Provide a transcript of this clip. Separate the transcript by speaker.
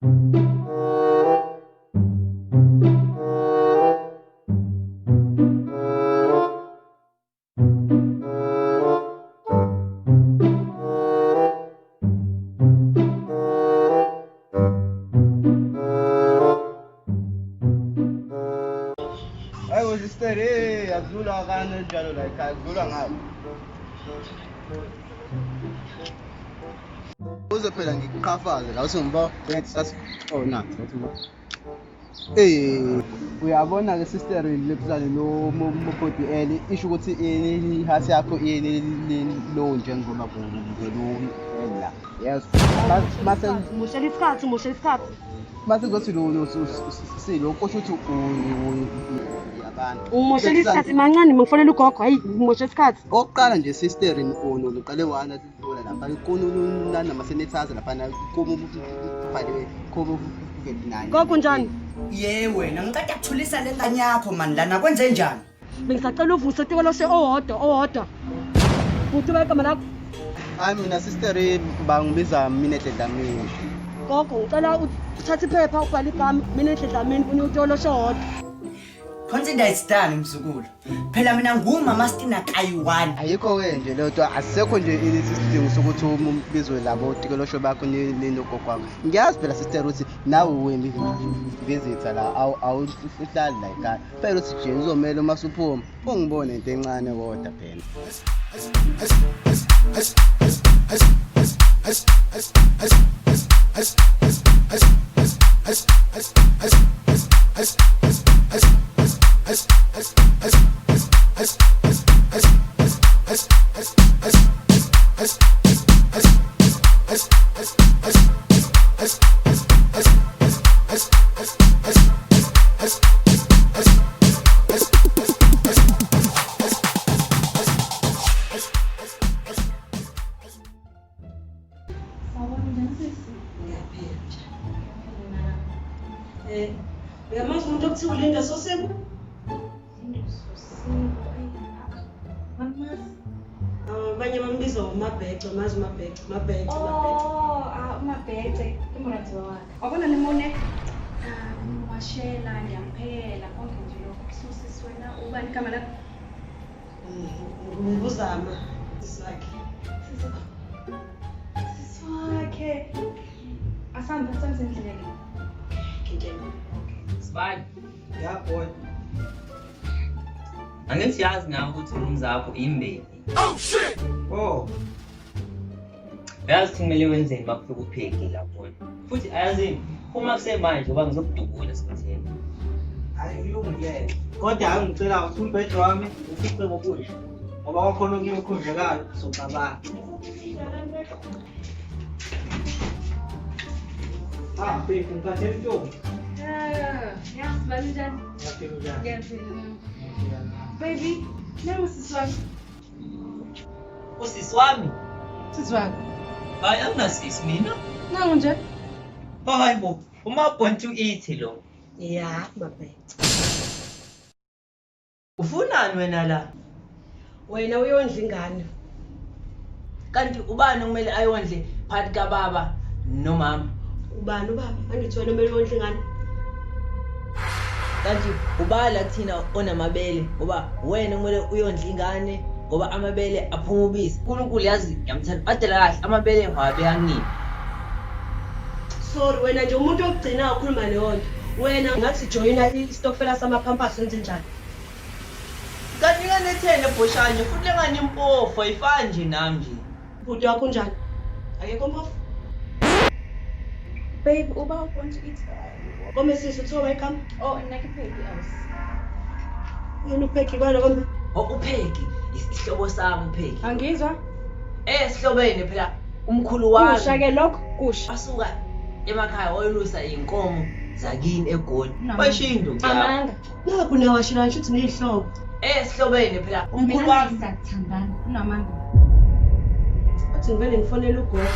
Speaker 1: Hayi bo sister, hey, akudlulwa kanjalo la ekhaya, kudlulwa ngapha. Uze phela ngikuqhafaze la uthi ngiba sathi oh na uthi ngiba. Eh uyabona ke sister lephuzane lo mobhodi L isho ukuthi ihasi yakho lo njengoba kuvela L la. Yes. Mase
Speaker 2: Umoshela isikhathi, umoshela isikhathi.
Speaker 1: Mase kuzothi lo silo kusho ukuthi uyabana.
Speaker 2: Umoshela isikhathi mancane ngifonela ugogo. Hayi, umoshela isikhathi.
Speaker 1: Okokuqala nje sister uno uqale wana sifuna lapha kuno namasenethaza lapha kubhaliwe COVID-19.
Speaker 2: Gogo unjani?
Speaker 3: Ye wena ngiqeda kuthulisa le ngane yakho mani lana kwenze njani?
Speaker 2: Bengisacela uvuse utikoloshe owodwa owodwa. Bhuti ubani igama lakho?
Speaker 1: Hayi mina sister bangibiza Minenhle Dlamini.
Speaker 2: Gogo ngicela uthathe iphepha ubhale igama Minenhle Dlamini ufuna utikoloshe owodwa.
Speaker 3: Consider it's done mzukulu. Phela mina ngumama Stina kayi-one.
Speaker 1: Ayikho-ke nje leyo nto asisekho nje isidingo sokuthi ubizwe labo tikolosho bakho ninogogo wakho. Ngiyazi phela sister ukuthi nawe uyi-visitor la awuhlali la ekhaya. Phela uthi nje uzomele uma suphuma ungibone into encane kodwa phela.
Speaker 4: Sawubona njani sisi?
Speaker 2: Ngiyaphila njani? Eh, uyamazi umuntu okuthiwa uLinda Sosebo?
Speaker 4: Linda Sosebo. Ayi, angimazi.
Speaker 2: Abanye bambiza ngoMabhece, mazi uMabhece, Mabhece, Mabhece.
Speaker 4: Oh, ah, uMabhece, umratiwa wakhe. Wabona nimone? Ah, ngimwashela, ngiyamphekela konke nje lokho. So sisi wena ubani igama lakho?
Speaker 2: Nguzama sisi wakhe.
Speaker 4: Sisi wakhe. Asambe, asambe sendleleni.
Speaker 2: Ngitshela.
Speaker 5: Sibali.
Speaker 6: Yeah boy.
Speaker 5: Angithi yazi nawe ukuthi room zakho imbedi.
Speaker 6: Oh shit. Oh.
Speaker 5: Uyazi ukuthi kumele wenzeni uma kufika upheki lapho. Futhi ayazini uma kusemanje ngoba ngizokudubula sikhathele.
Speaker 6: Hayi kulungile. Kodwa angicela ukuthi umbhede wami ufice ngokusha. Ngoba kwakhona okunye okukhunjekayo soxabana. Ah, babe, ngiphathele intombi.
Speaker 4: Ah, yazi bani njani?
Speaker 6: Ngiyaphila njani?
Speaker 4: Ngiyaphila. Baby, nangu sisi wami.
Speaker 5: Usisi wami?
Speaker 4: Sisi wakho.
Speaker 5: Hayi anginasisi mina.
Speaker 4: Nangu nje.
Speaker 5: Hayi bo, uma born to eat lo.
Speaker 2: Ya, Mabhece.
Speaker 5: Ufunani wena la?
Speaker 2: Wena uyondla ingane.
Speaker 5: Kanti ubani okumele ayondle phakathi kababa nomama?
Speaker 2: Ubani ubaba? Angithi wena kumele uyondle ingane.
Speaker 5: Kanti ubala kuthina onamabele ngoba wena kumele uyondle ingane ngoba amabele aphuma ubisi. uNkulunkulu yazi ngiyamthanda adela kahle amabele ngawabeka kimi.
Speaker 2: Sorry wena nje umuntu wokugcina ukhuluma leyo nto. Wena ngathi joyina isitokfela samaphampasi wenze njani?
Speaker 5: Kanti ingane etheni ebhoshanye futhi lengane impofu ayifani nje nami nje.
Speaker 2: Bhuti wakho unjani? Akekho mpofu?
Speaker 4: Babe, uba want to eat?
Speaker 2: Kome sisi uthiwa igama?
Speaker 4: Oh, nna ke Peggy else.
Speaker 2: Wena uPeggy bani kombe?
Speaker 5: Oh uPeggy isihlobo sami uPeggy.
Speaker 4: Angizwa.
Speaker 5: Eh sihlobene phela umkhulu wami.
Speaker 4: Kusha ke lokho, kusha.
Speaker 5: Asuka emakhaya wayolusa inkomo zakini eGoli. Bashiya induku yakho.
Speaker 4: Amanga.
Speaker 2: Nakhu niyawashela nje uthi niyihlobo.
Speaker 5: Eh sihlobene phela umkhulu wami.
Speaker 4: Siyathandana. Unamanga.
Speaker 2: Athi ngivele ngifonele ugogo.